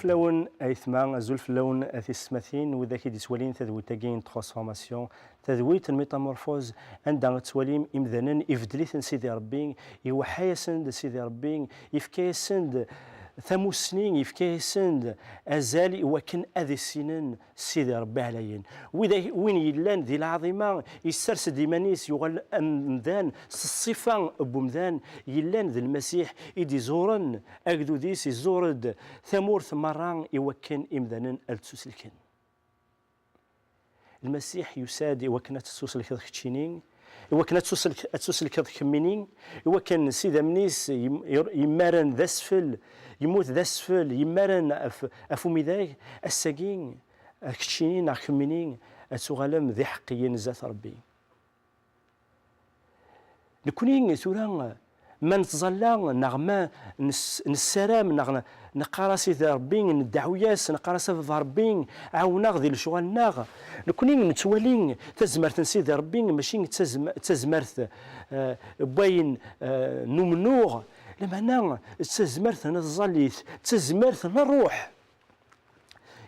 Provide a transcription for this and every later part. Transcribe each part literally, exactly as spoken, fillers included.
Fell-awen ayetma, azul fell-awen a tisetmatin, widak i d-ittwalin tadwilt-agi n Transformation, tadwilt n Métamorphose, anda ad twalim imdanen ibeddel-iten Sidi Ṛebbi, iweḥḥa-yasen-d Sidi Ṛebbi, yefka-yasen-d tamussni, yefka-yasen-d azal i wakken ad issinen Sidi Ṛebbi ɛlayen. Wid, win yellan di lɛaḍima, yessers-d iman-is, yuɣal amdan s ṣṣifa n umdan, yellan d Lmasiḥ i d-iẓuren agdud-is, iẓur-d tamurt merra i wakken imdanen ad ttuselken. Lmasiḥ yusa-d i wakken ad tettuselkeḍ keččini, i wakken ad ttuselk-, ad ttuselkeḍ kemmini, i wakken s idammen-is yem-, yemmaren d asfel, yemmut d asfel, yemmaren af, af umidag, ass-agi, keččini neɣ kemmini, ad tuɣalem d iḥeqqiyen zdat Ṛebbi. Nekni tura, ma nettẓalla, neɣ ma nes-, nessaram, neɣ n-, neqqar-as i Ṛebbi, neddeɛɛu-yas, neqqar-as: "A Baba Ṛebbi, ɛawen-aɣ di lecɣal-nneɣ." Nekni nettwali tazmert n Sidi Ṛebbi, mačči d tazm-, d tazmert, eh, n wayen, eh, n umennuɣ, lameɛna d tazmert n tẓallit, d tazmert n ṛṛuḥ.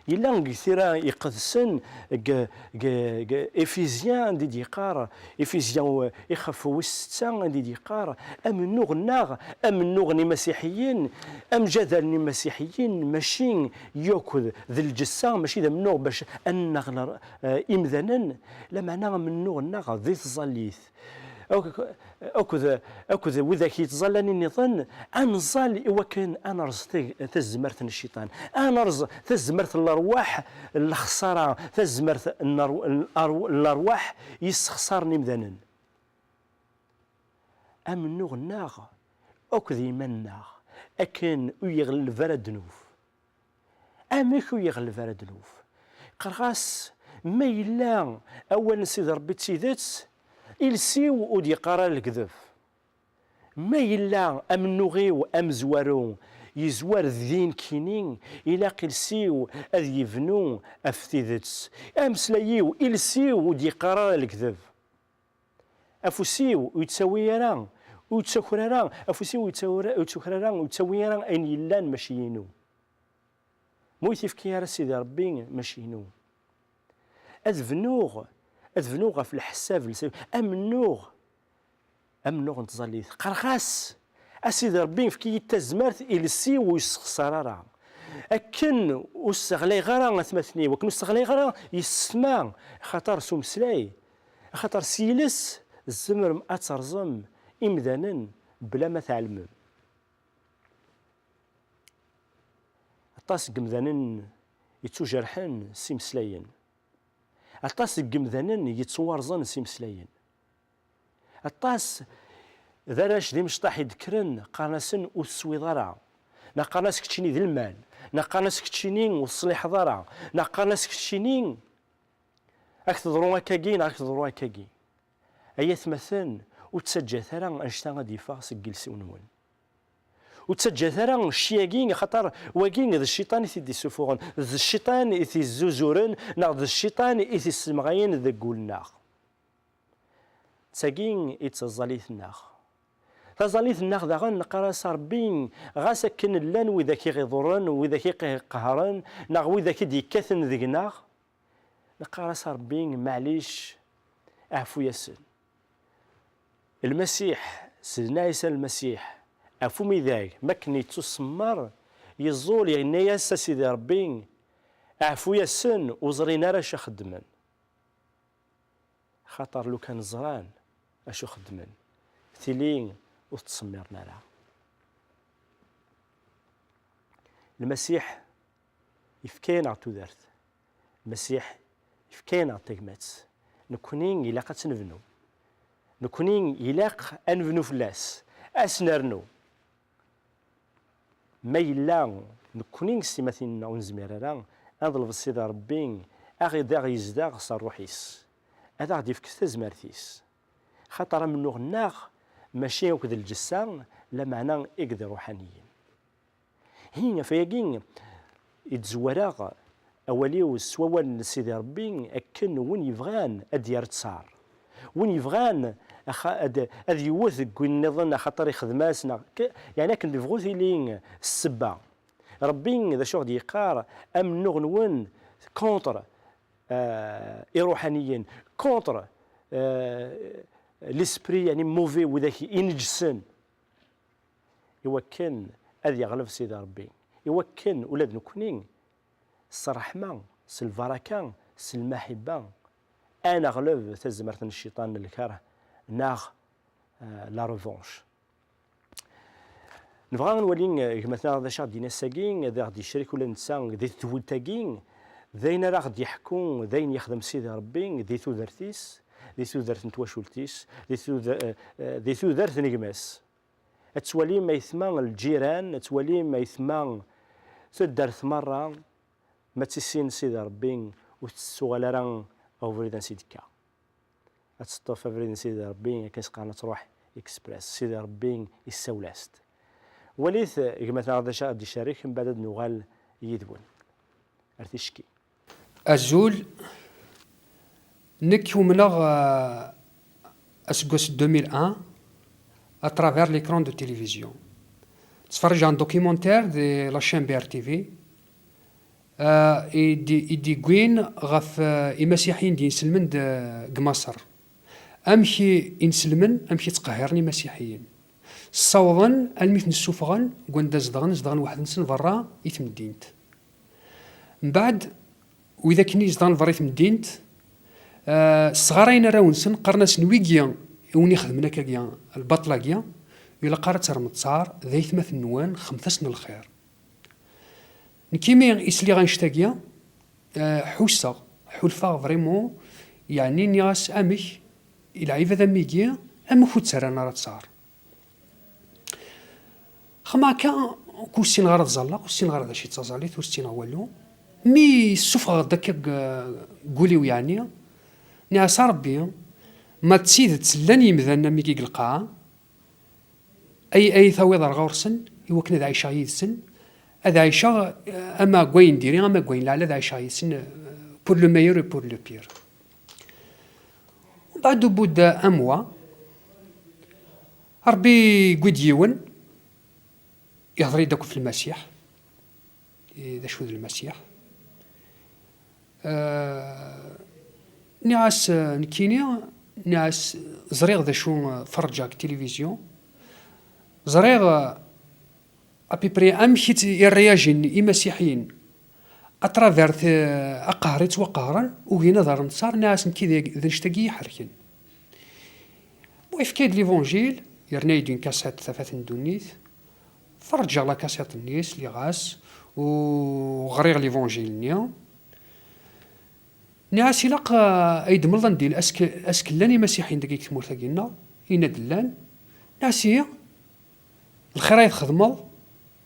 Yella deg Tira Iqedsen, deg, deg, deg Efizyan, anda i d-yeqqar, Efizyan, ixef wis setta, anda i d-yeqqar: "Amennuɣ-nneɣ, amennuɣ n imasiḥiyen, amjadal n imasiḥiyen, mačči yakk d lǧessa, mačči d amennuɣ bac ad nneɣ ler-, eh, imdanen, lameɛna amennuɣ-nneɣ di tẓallit." Ak-, akked, akked widak yettẓallan nniḍen, ad nẓall i wakken ad nerẓ tag-, tazmert n cciṭan, ad nerẓ tazmert n lerwaḥ n lexṣara, tazmert n lerw-, n lerw-, n lerwaḥ yessexṣaren imdanen. Amennuɣ-nneɣ akked yiman-nneɣ, akken ur yeɣleb ara ddnub. Amek ur yeɣleb ara ddnub? Qqareɣ-as, ma yella awal n Sidi Ṛebbi d tidet, iles-iw ur d-yeqqar ara lekdeb. Ma yella amennuɣ-iw amezwaru yezwar di nekkini, ilaq iles-iw ad yebnu ɣef tidet. Ameslay-iw, iles-iw ur d-yeqqar ara lekdeb. Afus-iw ur yettawi ara, ur yettaker ara, afus-iw ur yettawi ara, ur yettaker ara, ur yettawi ara ayen yellan mačči inu. Ma ur t-yefki ara Sidi Ṛebbi, mačči inu. Ad bnuɣ, ad bnuɣ ɣef leḥsab, amennuɣ, amennuɣ n tẓallit. Qqareɣ-as: "A Sidi Ṛebbi, efk-iyi-d tazmert, iles-iw ur yessexṣar ara. Akken ur sseɣlayeɣ ara atmaten-iw, akken ur sseɣlayeɣ ara yessetma, axaṭer s umeslay, axaṭer s yiles tzemrem ad terẓem imdanen bla ma tɛelmem." Aṭas n yemdanen yettujerḥen s imeslayen. Aṭas n yemdanen yettwarẓen s imeslayen. Aṭas d arrac d imecṭaḥ i d-kkren, qqaren-asen: "Ur teswiḍ ara." Neɣ qqaren-as: "Keččini d lmal." Neɣ qqaren-as: "Keččini ur teṣliḥeḍ ara." Neɣ qqaren-as: "Keččini ak teḍru akkagi, neɣ ak teḍru akkagi." Ay atmaten, ur ttaǧǧat ara annect-a ad d-yeffeɣ seg yiles-nwen. Ur ttaǧǧat ara cci-agi, axaṭer wagi d cciṭan i t-id-isufuɣen, d cciṭan i t-izzuzuren, neɣ d cciṭan i t-issemɣayen deg wul-nneɣ. D tagi i d taẓallit-nneɣ. Taẓallit-nneɣ daɣen, neqqar-as a Ṛebbi, ɣas akken llan widak i ɣ-iḍurren, widak i ɣ-iqehren, neɣ widak i d-yekkaten deg-neɣ, neqqar-as a Ṛebbi, maɛlic, ɛfu-yasen. Lmasiḥ, Sidna Ɛisa Lmasiḥ, ɣef umidag, mi akken yettusemmer, yeẓẓul, yenna-yas: "A Sidi Ṛebbi, ɛfu-yasen, ur ẓrin ara acu xeddmen." Xaṭer lukan ẓran acu xeddmen, tili ur ttsemmiren ara. Lmasiḥ yefka-yaneɣ tudert. Lmasiḥ yefka-yaneɣ tagmat. Nekni ilaq ad tt-nebnu. Nekni ilaq ad nebnu fell-as, ad s-nernu. Ma yella nekni s timatin-nneɣ ur nezmir ara, ad neḍleb Sidi Ṛebbi ad aɣ-, ad aɣ-yezdeɣ s Ṛṛuḥ-is, ad aɣ-d-yefk tazmert-is. Xaṭer amennuɣ-nneɣ mačči akk d lǧessa, lameɛna i d iṛuḥaniyen. Hi, ɣef wayagi i d-zwareɣ awal-iw s wawal n Sidi Ṛebbi, akken win yebɣan ad d-yerr ttaṛ, win yebɣan axa-, ad, ad yewwet deg win nniḍen axaṭer ixdem-as, neɣ k-, yeɛni akken tebɣu tili ssebba. Rebbi d acu ɣ-d-yeqqar? Amennuɣ-nwen contre, euh, iruḥaniyen, contre, euh, l'esprit, yani, mauvais, widak ineǧsen, iwakken ad yeɣleb Sidi Rebbi, iwakken ula d nekkni s ṛṛeḥma, s lbaraka, s lmaḥibba, ad neɣleb tazmert n cciṭan n lkeṛh neɣ, euh, la revanche. Nebɣa ad nwali, eh, gma-tneɣ d acu aɣ-d-yenna ass-agi, ad aɣ-d-yecrek ula d netta di tedwilt-agi, d ayen ara aɣ-d-yeḥku, d ayen yexdem Sidi Rebbi di tudert-is, di tudert n twacult-is, di tuda-, eh, eh, di tudert n gma-s. Ad twalim aytma lǧiran, ad twalim aytma taddart merra, ma ttissin Sidi Rebbi ur tettuɣal ara ɣer ubrid ansi d-tekka. Ad teṭṭef abrid n Sidi Rebbi, akken s-qqaren ad truḥ express. Sidi Rebbi issawel-as-d. Walit, eh, gma-tneɣ d acu ad d-icerrek, mbeɛd ad nuɣal yid-wen. Ar ticki. Azul, nekk umneɣ, eh, aseggas deux mille un à travers l'écran de télévision. Ttferrijeɣ un documentaire de la chaîne B R T V, eh, i d-, i d-iggwin ɣef, eh, imasiḥiyen d-inselmen d-, deg Maṣer. Amek i, inselmen, amek i ttqehhiren imasiḥiyen. Ssawḍen almi ten-ssufɣen deg wanda zedɣen, zedɣen weḥd-nsen berra i temdint. Mbeɛd, wid akken i zedɣen berra i temdint, eh, sɣarayen arraw-nsen, qqaren-asen: "Wigi i wen-ixedmen akkagi lbaṭel-agi, ilaq ara terrem ttaṛ d aytmaten-nwen, xedmet-asen lxir." Nekk imi i sliɣ annect-agi, eh, ḥusseɣ, ḥulfaɣ vraiment, yeɛni nniɣ-as: "Amek i lɛibad am wigi, amek ur ttarran ara ttaṛ?" Xma akka, ur ssineɣ ara ad ẓalleɣ, ur ssineɣ ara d acu i d taẓallit, ur ssineɣ walu. Mi ssufɣeɣ-d akka deg, deg wul-iw, yeɛni, nniɣ-as: "A Rebbi, ma d tidet llan yimdanen am wigi deg lqaɛa, ay, ay tawiḍ ar ɣur-sen, i wakken ad ɛiceɣ yid-sen, ad ɛiceɣ, eh, ama deg wayen diri, ama deg wayen lɛali, ad ɛiceɣ yid-sen, eh, pour le meilleur et pour le pire." Mbeɛd, au bout d'un mois, Rebbi yewwi-d yiwen, ihḍer-iyi-d akk ɣef Lmasiḥ, i d acu d Lmasiḥ. Eh, nniɣ-as, eh, nekkini, nniɣ-as, ẓriɣ d acu, eh, ferrǧeɣ deg tilivizyu, ẓriɣ, eh, à peu près amek i tt-, i réagin imasiḥiyen à travers, eh, aqehher i ttwaqehren, ugin ad rren ttaṛ, nniɣ-as nekki d, d annect-agi i yi-iḥerken. Bon, yefka-yi-d l'évangile, yerna-yi-d une cassette, Tafat n Ddunit. Ferrǧeɣ la cassette-nni, sliɣ-as, u ɣriɣ l'évangile-nni. Nniɣ-as: "Ilaq, eh, ad yi-d-temleḍ anda il-, est-ce que, est-ce que llan imasiḥiyen dagi deg tmurt-agi-nneɣ?" Yenna-d: "Llan." Nniɣ-as: "Ihi, lxir ay txedmeḍ,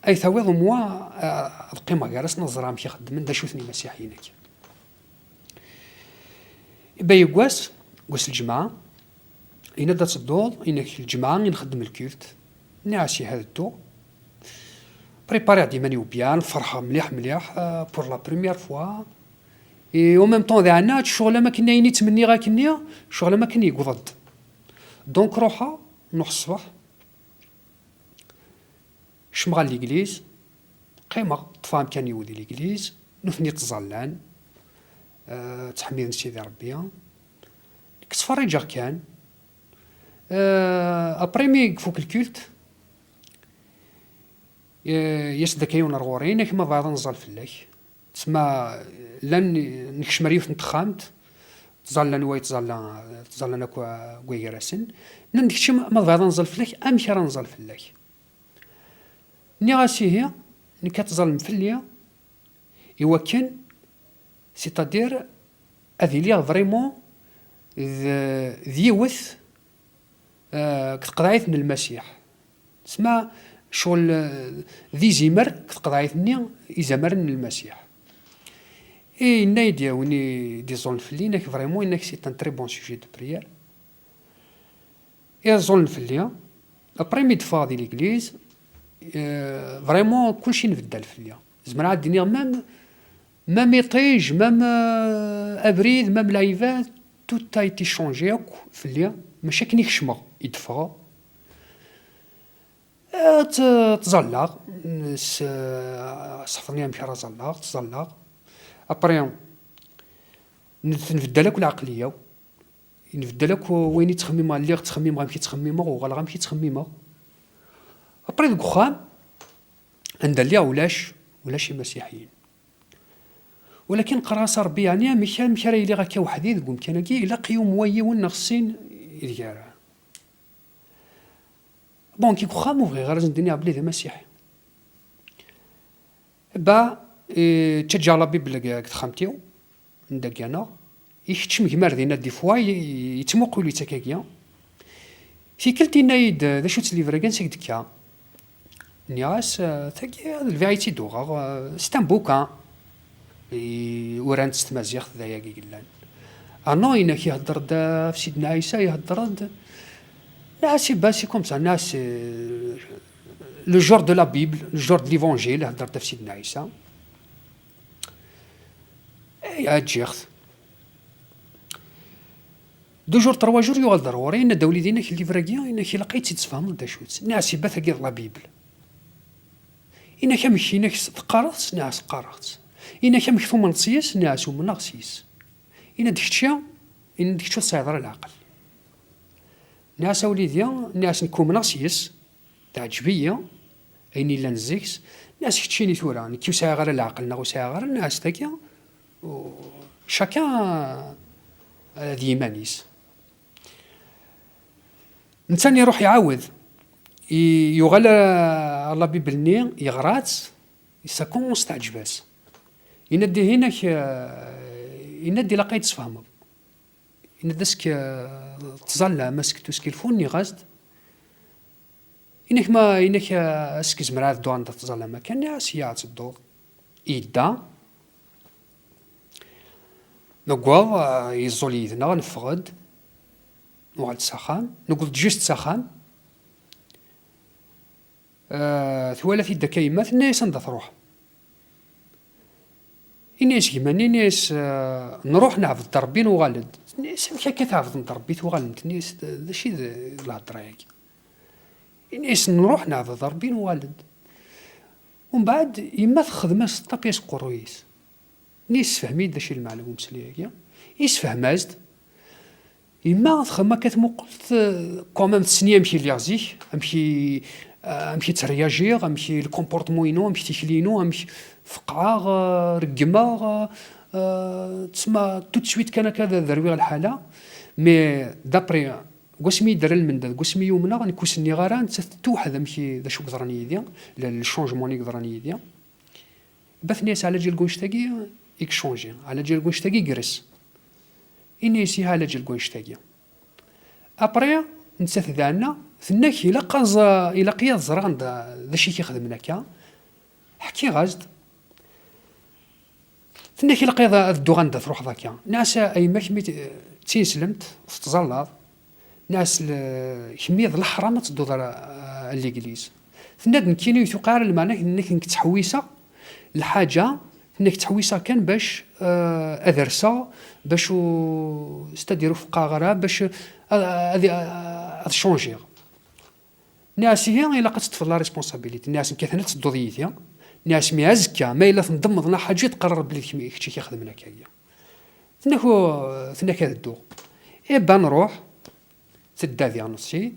ay tawiḍ, au moins, eh, ad qqimeɣ gar-asen, ad ẓreɣ amek i xeddmen, d acu-ten imasiḥiyen-agi." Iba yeggas, deg wass n lǧemɛa, yenna-d: "Ad tedduḍ?" Yenna-k: "Lǧemɛa i nxeddem lkilt." Nniɣ-as: "Ihi ad dduɣ." Prépariɣ-d iman-iw bien, ferḥeɣ mliḥ mliḥ, euh, pour la première fois. Et en même temps, daɛna, ccɣel am akken ayen i ttmenniɣ akkenni, ccɣel am akken yewweḍ-d. Donc, ruḥeɣ, nuḥ ṣṣbeḥ, kecmeɣ ɣer l'église, qqimeɣ, ṭṭfeɣ amkan-iw di l'église, nutni ttẓallan, euh, ttḥemmiden Sidi Ṛebbi. Nekk ttferriǧeɣ kan. Euh, après, mi ifuk lkilt, euh, yas-d akka yiwen ar ɣur-i, yenna-k: "Ma tebɣiḍ ad neẓẓal fell-ak." Tma, llan nekcem ar yiwet n texxamt, ttẓallan way ttẓalla, ttẓallan akk, euh, way gar-asen. Nnan-d: "Kečči ma, ma tebɣiḍ ad neẓẓal fell-ak, amek ara neẓẓal fell-ak?" Nniɣ-as: "Ihi, nekk ad tẓallem fell-i, iwakken, c'est-à-dire, ad iliɣ vraiment d, d yiwet, euh, deg tqeḍɛit n Lmasiḥ." Tesma ccɣel, euh, d izimer deg tqeḍɛit-nni izamaren n Lmasiḥ. Et yenna-yi-d win i d-iẓẓulen fell-i, yenna-k: "Vraiment", yenna-k, "c'est un très bon sujet de prière." Iẓẓulen fell-i. Après mi d-ffɣeɣ di l'église, euh, vraiment, kulci nbeddal fell-i. Zemreɣ ad d-iniɣ, même, même iṭij, même, euh, abrid, même lɛibad, tout a été changé akk fell-i. Mačči akken i kecmeɣ i d-ffɣeɣ. Eh, tt-, ttẓallaɣ, s-, sḥefḍen-iyi amek ara ẓallaɣ, ttẓallaɣ. Après, n-, tenbeddal akk lɛeqliya-w, yenbeddal akk wayen i ttxemmimeɣ, lliɣ ttxemmimeɣ amek i ttxemmimeɣ, uɣaleɣ amek i ttxemmimeɣ. Après deg uxxam, anda lliɣ ulac, ulac imasiḥiyen. Walakin qqareɣ-as a Ṛebbi, yeɛni amek, amek ara iliɣ akka weḥd-i deg umkan-agi, ilaq-iyi umwayi yiwen neɣ sin ideg ara. Bon, nekk deg uxxam ur bɣiɣ ara ad sen-d-iniɣ belli d amasiḥi. Ba, eh, ttaǧǧaɣ la Bible deg, deg texxamt-iw, anda gganeɣ. Ikeččem gma ar dinna, des fois, y-, y-, yettmuqul, yettak-agi. Tikkelt yenna-yi-d, d acu-tt livre-agi, ansi i k-d-tekka? Nniɣ-as, eh, tagi d lbiɛ i tt-id-uɣeɣ, eh, c'est un bouquin. I, uran-t s tmaziɣt, d ayagi yellan. Ah non, inak ihedder-d ɣef Sidna Ɛisa, ihedder-d. Nniɣ-as, iba, c'est comme ça, nniɣ-as, euh, le jour de la Bible, le jour de l'évangile, ihedder-d ɣef Sidna Ɛisa. Ay, ǧǧiɣ-t. Deux jours, trois jours, yuɣal-d ar ɣur-i, yenna-d, a wlidi, inak, livre-agi, inak, ilaq ad tt-id-tesfehmeḍ d acu-tt. Nniɣ-as, iba, tagi d la Bible. Inak, amek, inak, teqqareḍ-tt? Nniɣ-as, qqareɣ-tt. Inak, amek tumneḍ s yes? Nniɣ-as, umneɣ s yes. Yenna-d, kečči, yenna-d, kečči ur tesɛiḍ ara leɛqel. Nniɣ-as, a wlidi, nniɣ-as, nekk umneɣ s yes, teɛǧeb-iyi, ayen yellan zik-s. Nniɣ-as, keččini tura, nekk ur sɛiɣ ara leɛqel neɣ ur sɛiɣ ara, nniɣ-as, tagi, u-, chacun, eh, d yiman-is. Netta iruḥ iɛawed, i-, yuɣal, eh, ɣer la Bible-nni, yeɣra-tt, ça commence teɛǧeb-as. Yenna-d, ihi inak, eh, yenna-d, ilaq ad yi-d-tesfehmeḍ. Yenna-d, est-ce que, eh, tettẓallam, est-ce que tout ce qu'il faut? Nniɣ-as-d, inak ma, inak, eh, est-ce que zemreɣ ad dduɣ anda tettẓallam akka? Nniɣ-as, ya, ad tedduḍ. Yedda. Newweḍ, eh, yeẓẓul yid-neɣ, neffeɣ-d. Nuɣal-d s axxam. Newweḍ-d juste s axxam. Eh, twala-t-id akka yemma, tenna-yas, anda truḥ? Ini-as gma-nni, ini-as, eh, nruḥ neɛbed Ṛebbi, nuɣal-d. Tenna-yas, amek akka tɛebdemt Ṛebbi, tuɣalem? Tenna-yas, d, d acu i d, d lhedṛa-agi? Ini-as, nruḥ neɛbed Ṛebbi, nuɣal-d. Umbeɛd, yemma texdem-as ṭṭapya s uqerruy-is. Nni, yessefhem-iyi-d d acu i lmeɛna n umeslay-agi. Yessefhem-as-d. Yemma txemmem akka tmuqel, t-, quand même tessen-iyi amek i lliɣ zik, amek i, amek i ttryajiɣ, amek i le comportement-inu, amek tikli-inu, amek feqqɛeɣ, eh, reggmeɣ, eh, tsemma tout de suite kan akka ad, ad rwiɣ lḥala. Mais d'après, deg wasmi i d-rran lmendad, deg wasmi i umneɣ, nekk ur s-nniɣ ara, nettat tewḥed amek i, d acu i yeḍran yid-i, le, le changement-nni i yeḍran yid-i. Ba tenna-yas, ɛlaǧal n wannect-agi i yechanji, ɛlaǧal n wannect-agi i yegres. Ini-as, ih, ɛlaǧal n wannect-agi. Après, nettat daɛna, tenna-k, ilaq ad ẓ-, ilaq-iyi ad ẓreɣ anda, d acu i k-ixedmen akka. Ḥkiɣ-as-d. Tenna-k, ilaq-iyi ad dduɣ anda truḥeḍ akka. Nniɣ-as, a yemma, kemm d tineslemt, tettẓallaḍ. Nniɣ-as, l-, kemmi d leḥram ad tedduḍ ar, ar l'église. Tenna-d, nekkini ur tuqiɛ ara lmeɛna, tenna-k, nekk ttḥewwiseɣ lḥaǧa, tenna-k, ttḥewwiseɣ kan bac, eh, ad rseɣ, bac u-, c'est-à-dire ur feqqɛeɣ ara, bac ad, ad, ad changiɣ. Nniɣ-as, ihi, ilaq ad teṭṭfeḍ la responsabilité. Nniɣ-as, nekk atan ad tedduḍ yid-i. Nniɣ-as, mi azekka, ma yella tendemmeḍ neɣ ḥaǧa, ad teqqareḍ belli d kemm, kečč i k-ixedmen akkagi. Tenna-k, tenna-k ad dduɣ. Eh ben, nruḥ. Tedda diɣen aussi.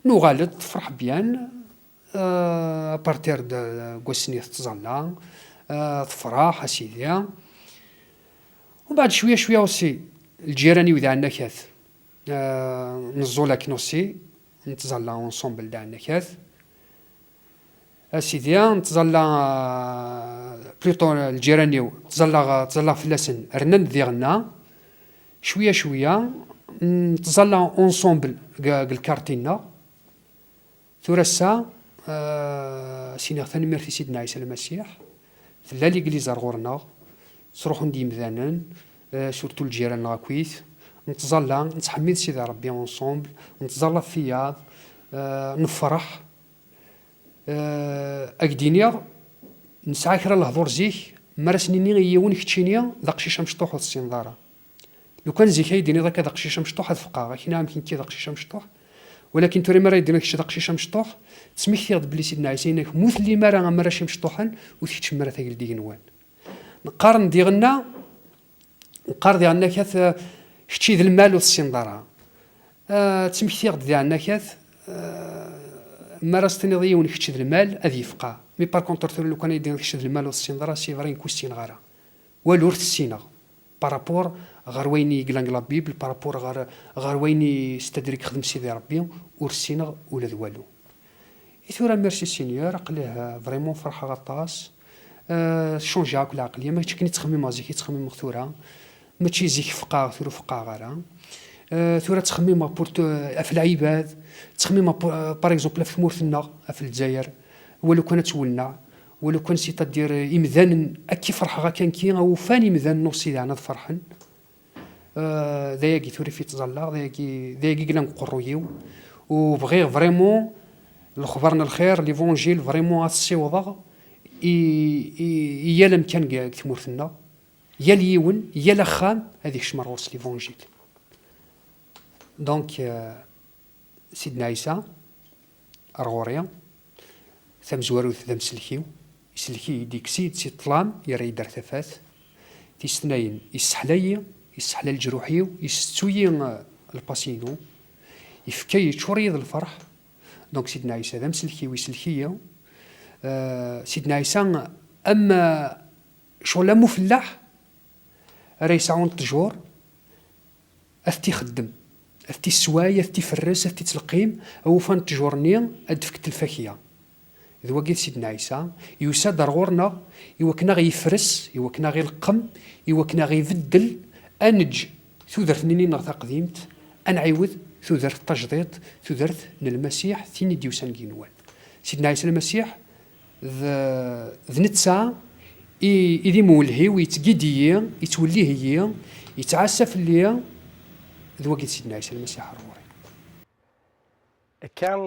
Nuɣal-d, tefreḥ bien. Euh, à partir de, de wass-nni tettẓalla. Euh, tefreḥ, a sidi. Umbeɛd cwiya, cwiya aussi, lǧiran-iw d aɛennakat. Euh, neẓẓul akken aussi, nettẓalla ensemble d aɛennakat. A sidi, nettẓalla, euh, plutôt lǧiran-iw, ttẓallaɣ, ttẓallaɣ fell-asen, rnan diɣenna, cwiya, cwiya, nettẓalla ensemble deg, deg lkarti-nneɣ. Tura ass-a, euh, s-iniɣ tanemmirt i Sidna Ɛisa Lmasiḥ, tella l'église ar ɣur-neɣ, ttruḥun-d yimdanen, euh, surtout lǧiran-nneɣ akkit, nettẓalla, nettḥemmid Sidi Ṛebbi ensemble, nettẓalla ɣef tiyaḍ, euh, nefṛeḥ. Euh, ad k-d-iniɣ, nesɛa kra lehḍur zik, mi ara s-nini i yiwen, keččini d aqcic amecṭuḥ ur tessineḍ ara. Lukan zik ay d-tiniḍ akka d aqcic amecṭuḥ, ad feqqeɣ. Ak-iniɣ amek nekki d aqcic amecṭuḥ, Walakin tura mi ara yi-d-iniḍ kečč d aqcic amecṭuḥ, ttmektiɣ-d belli Sidna Ɛisa yenna-k mu tellim ara am warrac imecṭuḥen, ur tkeččmem ara tagelda igenwan. Neqqaren diɣenna, neqqar diɣenna kat, eh, kečč d lmal ur tessineḍ ara. Eh, ttmektiɣ-d diɣenna kat, eh, mi ara s-tiniḍ i yiwen kečč d lmal, ad yefqeɛ. Mais par contre tura lukan ay d-tiniḍ kečč d lmal ur tessineḍ ara, c'est vrai nekk ur ssineɣ ara. Walu ur t-ssineɣ. Par rapport ɣer wayen i yellan deg la Bible, par rapport ɣer, ɣer wayen i, c'est-à-dire, yexdem Sidi Ṛebbi, ur ssineɣ ula d walu. I tura, merci Seigneur, aql-i, euh, vraiment ferḥeɣ aṭas. Euh, changeɣ akk lɛeqliya, mačči akken i ttxemmimeɣ zik i ttxemmimeɣ tura. Mačči zik feqqeɣ, tura ur feqqeɣ ara. Euh, tura ttxemmimeɣ pour, euh, ɣef lɛibad, ttxemmimeɣ pour, euh, par exemple ɣef tmurt-nneɣ, ɣef Lezzayer, walu kan ad twelneɛ, walu kan, c'est-à-dire, imdanen, akka i ferḥeɣ akka nekki, a ufan imdanen ur sidi ɛni ad ferḥen. Euh, d ayagi tura i ttẓallaɣ, d ayagi, d ayagi i yellan deg uqerruy-iw. U bɣiɣ vraiment lexbar n lxir, l'évangile, vraiment ad t-ssiwḍeɣ i, i, i yal amkan deg, deg tmurt-nneɣ. Yal yiwen, yal axxam ad ikcem ar ɣur-s l'évangile. Donc, euh, Sidna Ɛisa, ar ɣur-i, tamezwarut d amsellek-iw, isellek-iyi-d, yekkes-iyi-d si ṭṭlam, yerra-yi-d ar tafat. Tis tnayen, isseḥla-yi, isseḥla leǧruḥ-iw, isettu-yi, eh, lpasi-inu, yefka-yi, yeččur-iyi d lferḥ. Donc Sidna Ɛisa d amsellek-iw, isellek-iyi. Eh, Sidna Ɛisa am, eh, ccɣel am ufellaḥ ara yesɛun ṭṭjur, ad t-ixeddem, ad t-issway, ad t-iferres, ad t-ittleqqim, a ufan ṭṭjur-nni ad d-fkent lfakya. D wagi d Sidna Ɛisa, yusa-d ar ɣur-neɣ i wakken a ɣ-yefres, i wakken a ɣ-ileqqem, i wakken a ɣ-ibeddel, a neǧǧ tudert-nni-nneɣ taqdimt, a nɛiwed tudert tajdiṭ, tudert n Lmasiḥ, tin i d-yusan deg yigenwan. Sidna Ɛisa Lmasiḥ, d, d netta i, i d imwelleh-iw, yettgidi-yi, yettwellih-iyi, yettɛassa fell-i, d wagi d Sidna Ɛisa Lmasiḥ ar ɣur-i. Akka,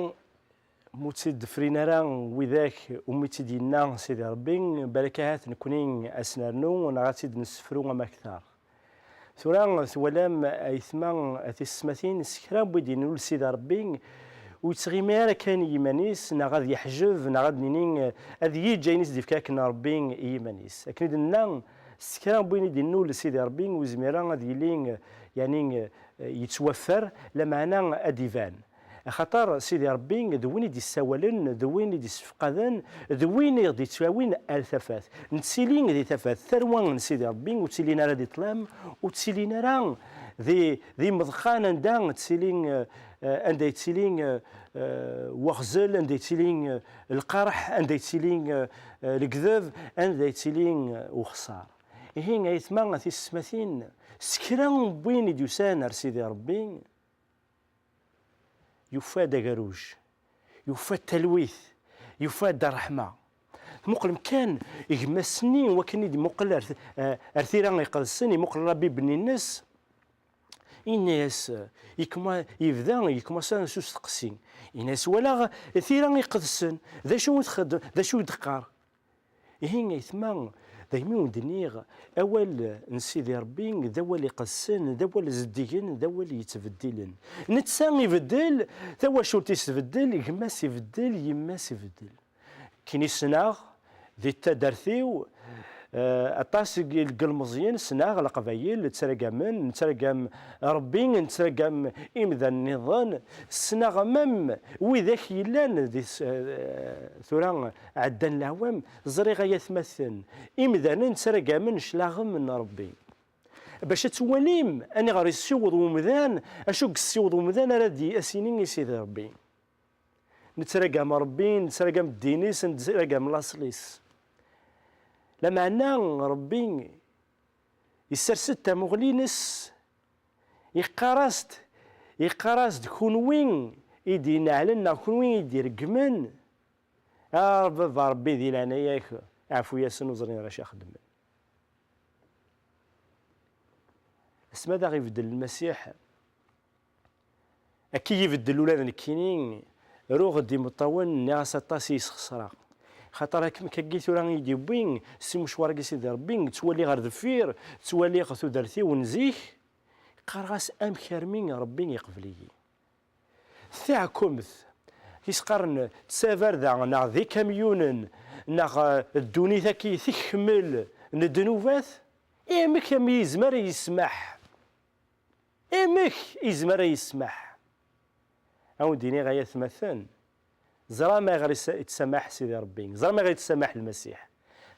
mu tt-id-frin ara widak umi tt-id-yenna Sidi Ṛebbi, balak ahat nekni ad s-nernu neɣ ad tt-id-nessefru am akteṛ. Tura twalam aytma a tisetmatin, s kra n wid yennul Sidi Ṛebbi, ur yettɣimi ara kan i yiman-is, neɣ ad yeḥjeb, neɣ ad nini, ad yeǧǧ ayen i s-d-ifka akken Ṛebbi i yiman-is. Akken i d-nenna, s kra n win i d-yennul Sidi Ṛebbi, ur yezmir ara ad yili, yeɛni, yettwaffer, lameɛna ad d-iban. Axaṭer Sidi Ṛebbi d win i d-issawalen, d win i d-issefqaden, d win i ɣ-d-ittawin ar tafat. Nettili di tafat, tarwa n Sidi Ṛebbi ur ttilin ara di ṭṭlam, ur ttilin ara di, di imeḍqan anda ttili, eh, anda yettili, eh, eh, waɣzel, anda yettili, eh, lqerḥ, anda yettili, eh, eh, lekdeb, anda yettili, eh, uxeṣṣar. Ihi, aytma, a tisetmatin, s kra n win i d-yusan ar Sidi Ṛebbi, yufa-d agerruj, yufa-d talwit, yufa-d ṛṛeḥma. Tmuqlem kan gma-s-nni, wakken i d-imuqel ar, ar tira iqedsen, imuqel Ṛebbi bni-nnes, yenna-yas, yekma-, yebda yekmasa s usteqsi. Yenna-yas, walaɣ tira iqedsen, d acu i txeddem, d acu i d-teqqar? Ihi, aytma, daymi wen-d-nniɣ, awal n Sidi Ṛebbi d awal iqedsen, d awal zeddigen, d awal yettbeddilen. Netta ibeddel, tawacult-is tbeddel, gma-s ibeddel, yemma-s ibeddel. Akken i ssneɣ, di taddart-iw, eh, aṭas n yilmeẓyen ssneɣ, Leqbayel, ttragamen, nettragam Ṛebbi, nettragam imdanen nniḍen, ssneɣ même widak yellan di s-, eh, tura ɛeddan leɛwam, ẓriɣ ay atmaten, imdanen ttragamen cclaɣem n Ṛebbi. Bac ad twalim aniɣer yessiweḍ umdan, acu i yessiweḍ umdan ara d-, as-yini i Sidi Ṛebbi. Nettragam Ṛebbi, nettragam ddin-is, nettragam laṣel-is. Lameɛna Ṛebbi yessers-d tamuɣli-ines, yeqqar-as-d, yeqqar-as-d, kunwi i d-ineɛlen neɣ kunwi i d-ireggmen, a baba Ṛebbi, di leɛnaya-k, ɛfu-yasen, ur ẓrin ara acu xeddmen. Asmi ad aɣ-ibeddel Lmasiḥ, akka i yi-ibeddel ula d nekkini, ruɣ-d imeṭṭawen, nniɣ-as aṭas i yi-sxeṣreɣ. Xaṭer akken, akkagi tura i yi-d-yewwi, s imecwar-agi Sidi Ṛebbi, ttwaliɣ ɣer deffir, ttwaliɣ tudert-iw n zik, qqareɣ-as, amek armi Ṛebbi iqbel-iyi? Tiɛkumt, i s-qqaren d tabarda, neɣ d ikamyunen, neɣ, eh, ddunit-agi tekmel n ddnubat, amek am yezmer ad yesmaḥ? Amek yezmer ad yesmaḥ? Ad wen-d-iniɣ ay atmaten, ẓram ayɣer is-, ittsamaḥ Sidi Ṛebbi, ẓram ayɣer ittsamaḥ Lmasiḥ.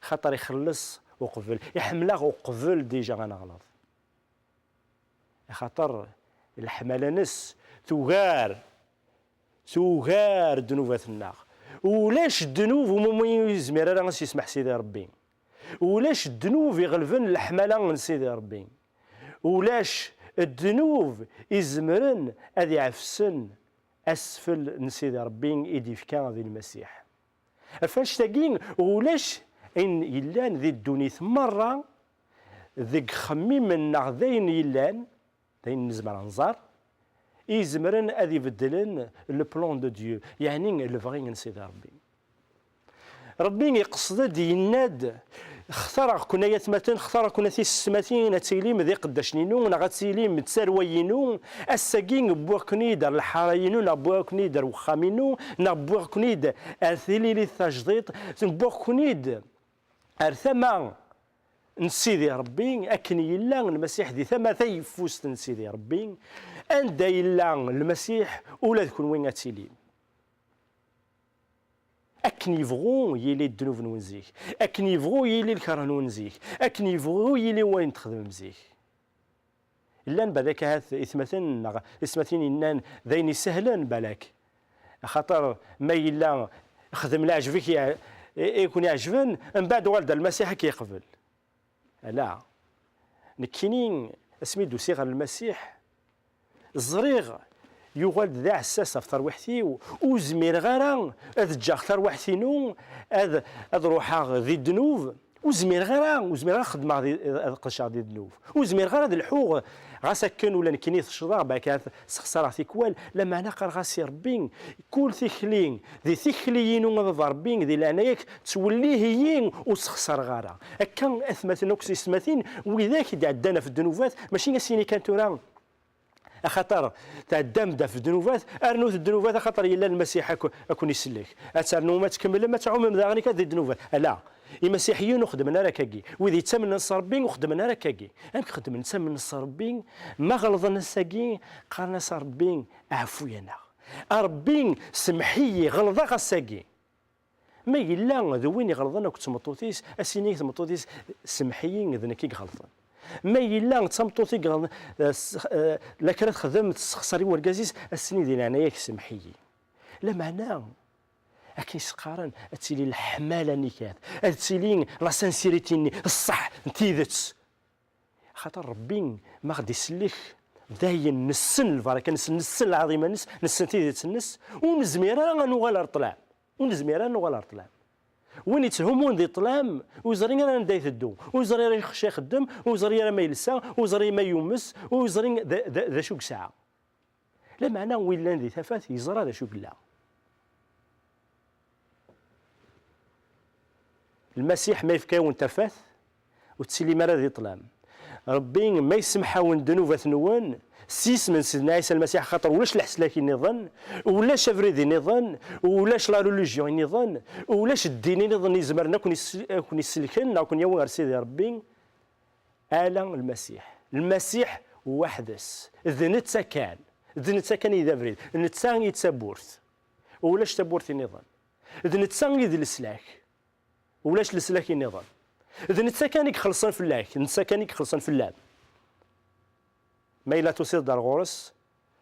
Xaṭer ixelleṣ uqbel, iḥemmel-aɣ uqbel déjà ad neɣleḍ. Axaṭer leḥmala-nnes tugar, tugar ddnubat-nneɣ. Ulac ddnub umi ur yezmir ara ad s-yesmeḥ Sidi Ṛebbi. Ulac ddnub iɣelben leḥmala n Sidi Ṛebbi. Ulac ddnub izemren ad iɛefsen asfel n Sidi Ṛebbi i d-ifka di Lmasiḥ. Ɣef annect-agi, ulac ayen yellan di ddunit merra, deg ixemmimen neɣ d ayen yellan, d ayen nezmer ad nẓer, i izemren ad ibeddlen le plan de Dieu, yeɛni lebɣi n Sidi Ṛebbi. Ṛebbi iqsed-d, yenna-d, xtareɣ-ken ay atmaten, xtareɣ-ken a tisetmatin, ad tilim d iqeddacen-inu, neɣ ad tilim d tarwa-inu. Ass-agi wwiɣ-ken-id ar lḥara-inu, neɣ wwiɣ-ken-id ar wexxam-inu, neɣ wwiɣ-ken-id ar tililit tajdiṭ, wwiɣ-ken-id ar tama n Sidi Ṛebbi, akken yella Lmasiḥ di tama tayeffust n Sidi Ṛebbi. Anda yella Lmasiḥ, ula d kenwi ad tilim. Akken yebɣu yili ddnub-nwen zik, akken yebɣu yili lkeṛh-nwen zik, akken yebɣu yili wayen txedmem zik. Llan balak ahat itmaten neɣ tismatin yennan d ayen isehlen balak. Axaṭer ma yella xdem leɛǧeb i k-, i, i ken-iɛeǧben, mbeɛd uɣal-d ar Lmasiḥ ad k-yeqbel. Ala. Nekkini, asmi d-usiɣ ɣer Lmasiḥ, ẓriɣ yuɣal-d d aɛessas ɣef terwiḥt-iw, ur zmireɣ ara ad ǧǧeɣ tarwiḥt-inu, ad, ad ruḥeɣ di ddnub, ur zmireɣ ara, ur zmireɣ ara xedmeɣ di, ad qedceɣ di ddnub, ur zmireɣ ara ad lḥuɣ, ɣas akken ula nekkini tecḍeɣ, baka sexsareɣ tikwal, lameɛna qqareɣ-as i Ṛebbi, kul tikli, di tikli-inu a Baba Ṛebbi, di leɛnaya-k, ttwellih-iyi, ur sexsareɣ ara. Akka, atmaten akk s yessetmatin, widak i d-ɛeddan ɣef ddnubat, mačči a s-yini kan tura, axaṭer tɛeddam-d ɣef ddnubat, rnut ddnubat, axaṭer yella Lmasiḥ a ku-, a ken-isellek. Ad ternum, ad tkemmlem, ad tɛumem daɣen akka di ddnubat. Ala, imasiḥiyen ur xeddmen ara akkagi. Wid yettamnen s Ṛebbi ur xeddmen ara akkagi. Amek xeddmen? Ttamnen s Ṛebbi, ma ɣelḍen ass-agi, qqaren-as a Ṛebbi, ɛfu-yaneɣ. A Ṛebbi, semmeḥ-iyi, ɣelḍeɣ ass-agi. Ma yella d win iɣelḍen akked tmeṭṭut-is, a s-yini i tmeṭṭut-is, semmeḥ-iyi, d nekk i iɣelḍen. Ma yella d tameṭṭut i iɣelḍen, eh, s-, eh, la kra texdem, tessexṣer i wergaz-is, a s-tini di leɛnaya-k, semmeḥ-iyi. Lameɛna, akken i s-qqaren, ad tili leḥmala n ikat, ad tili la sincérité-nni, ṣṣeḥ n tidet. Axaṭer Ṛebbi, ma ɣ-d-isellek, dayen nessen lbaraka-nnes, nessen lɛaḍima-nnes, nessen tidet-nnes, ur nezmir ara ad nuɣal ar ṭṭlam. Ur nezmir ara ad nuɣal ar ṭṭlam. Win yetthummun di ṭṭlam, ur yeẓri ara anda iteddu, ur yeẓri ara acu ixeddem, ur yeẓri ara ma yelsa, ur yeẓri ma yumes, ur yeẓri d, d, d acu yesɛa. Lameɛna win yellan di tafat yeẓra d acu yella. Lmasiḥ ma yefka-yawen tafat, ur tettilim ara di ṭṭlam. Ṛebbi ma yessemḥ-awen ddnubat-nwen, s yisem n Sidna Ɛisa Lmasiḥ, axaṭer ulac leslak-nniḍen, ulac abrid-nniḍen, ulac la religion-nniḍen, ulac ddin nniḍen izemren ad ken-is-, ad ken-isellken neɣ ad ken-yawin ɣer Sidi Ṛebbi, ala Lmasiḥ. Lmasiḥ weḥd-s. D netta kan. D netta kan i d abrid. Netta i d tawwurt. Ulac tawwurt nniḍen. D netta i d leslak. Ulac leslak nniḍen. D netta kan i ixellṣen fell-ak. D netta kan i ixellṣen fell-am. Ma yella tusiḍ-d ar ɣur-s,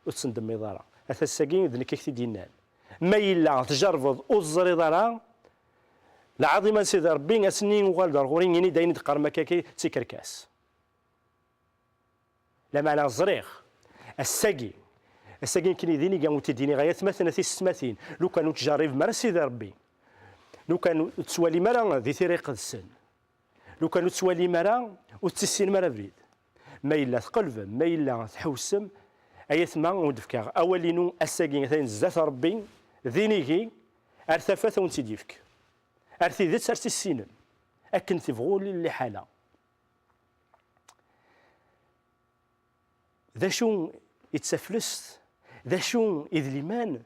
ur tettendemmiḍ ara. Ata ass-agi d nekk i k-t-id-yennan. Ma yella tjerrbeḍ ur teẓriḍ ara, lɛaḍima n Sidi Ṛebbi, ass-nni uɣal-d ar ɣur-i, ini-d ayen i d-qqaren akka d tikerkas. Lameɛna ẓriɣ, ass-agi, ass-agi nekkini d iniga ur t-id-iniɣ ay atmaten a tisetmatin, lukan ur ttjerribem ara Sidi Ṛebbi, lukan ur tettwalim ara di Tira Iqedsen, lukan ur tettwalim ara, ur tessinem ara abrid. Ma yella tqelbem, ma yella tḥewsem, ay atma, ad wen-d-fkeɣ awal-inu ass-agi, atan zdat Ṛebbi, d inigi, ar tafat ad wen-tt-id-yefk. Ar tidet, ar tissinem, akken tebɣu liḥala. D acu i d taflest? D acu i d liman?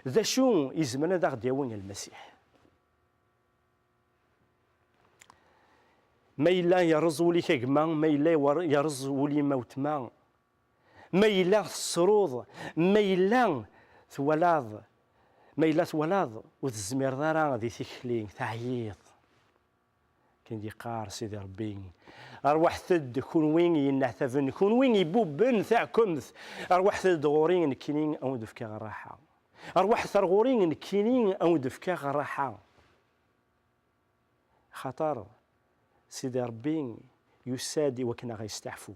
D acu izemren ad aɣ-d-yawi Lmasiḥ? Ma yella yerreẓ wul-ik a gma, ma yella yerreẓ wul-im a weltma, ma yella tessruḍ, ma yella twalaḍ, ma yella twalaḍ ur tezmireḍ ara di tikli, teɛyiḍ. Akken d-yeqqar Sidi Ṛebbi: "Ṛwaḥet-d kunwi yenneɛtaben, kunwi ibubben taɛkemt, ṛwaḥet-d ɣur-i nekkini a wen-d-fkeɣ ṛṛaḥa. Ṛwaḥet ar ɣur-i nekkini a wen-d-fkeɣ ṛṛaḥa." Axaṭer Sidi Ṛebbi yusa-d i wakken a ɣ-yesteɛfu.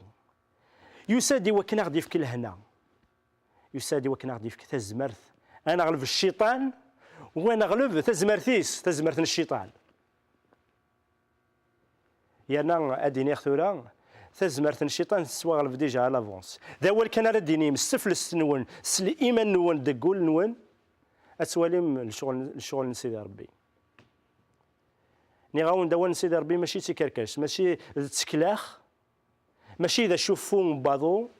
Yusa-d i wakken a ɣ-d-yefk lehna. Yusa-d i wakken a ɣ-d-yefk tazmert, a neɣleb cciṭan, u a neɣleb tazmert-is, tazmert n cciṭan. Yerna ad d-iniɣ tura, tazmert n cciṭan tettwaɣleb déjà à l'avance. D awal kan ara d-inim s teflest-nwen, s liman-nwen deg wul-nwen, ad twalim lecɣel, lecɣel n Sidi Ṛebbi. Nniɣ-awen-d, awal n Sidi Ṛebbi mačči d tikerkas, mačči d tteklax, mačči d acuffu n waḍu,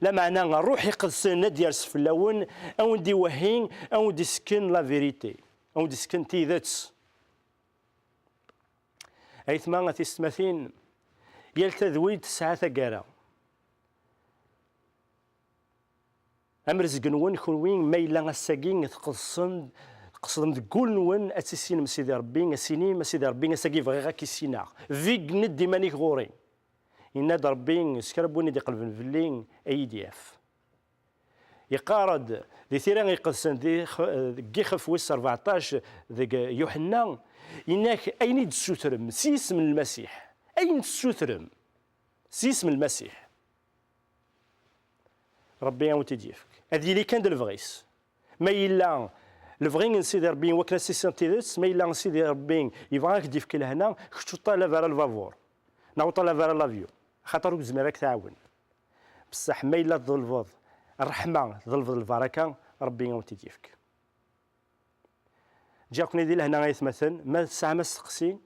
lameɛna Ṛṛuḥ Iqedsen ad d-yers fell-awen, a wen-d-iwehhi, a wen-d-isken la vérité, a wen-d-isken tidet. Aytma, a tisetmatin, yal tadwilt tesɛa taggara. Am rrezg-nwen kunwi, ma yella ass-agi tqeḍsem, tqeṣdem deg wul-nwen ad tissinem Sidi Ṛebbi, ad s-tinim a Sidi Ṛebbi, ass-agi bɣiɣ ad k-issineɣ. Vign-d iman-ik ɣur-i. Yenna-d Ṛebbi s kra n win i d-iqelben fell-i, ad iyi-d-yaf. Yeqqar-d di Tira Iqedsen, di x-, deg yixef wis rbeɛṭac deg Yuḥenna, yenna-k ayen i d-tessutrem s yisem n Lmasiḥ, ayen tessutrem s yisem n Lmasiḥ, Ṛebbi a wen-t-id-yefk. Ad yili kan d lebɣi-s. Ma yella lebɣi n Sidi Ṛebbi iwakken ad s-tissneḍ tidet, ma yella Sidi Ṛebbi yebɣa ad k-d-yefk lehna, kečč ur ṭṭalab ara lbabur, neɣ ur ṭṭalab ara l'avion, axaṭer ur yezmir ad k-tɛawen. Bessaḥ ma yella tḍelbeḍ ṛṛeḥma, tḍelbeḍ lbaraka, Ṛebbi a wen-t-id-yefk. Ǧǧiɣ-ken di lehna ay atmaten, ma tesɛam asteqsi,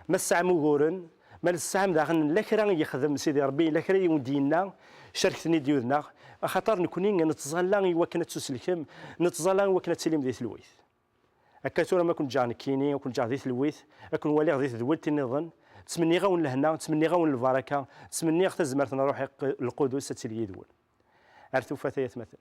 ma tesɛam uguren, ma tesɛam daɣen la kra i yexdem Sidi Ṛebbi, la kra i wen-d-yenna, carket-ten-id yid-neɣ, axaṭer nekni nettẓalla i wakken ad tuselkem, nettẓalla i wakken ad tilim di telwit. Akka tura ma ken-ǧǧeɣ nekkini, ad ken-ǧǧeɣ di telwit, ad ken-waliɣ di tedwilt nniḍen, ttmenniɣ-awen lehna, ttmenniɣ-awen lbaraka, ttmenniɣ tazmert n Ṛṛuḥ Lqudus ad tili yid-wen. Ar tufat ay atmaten.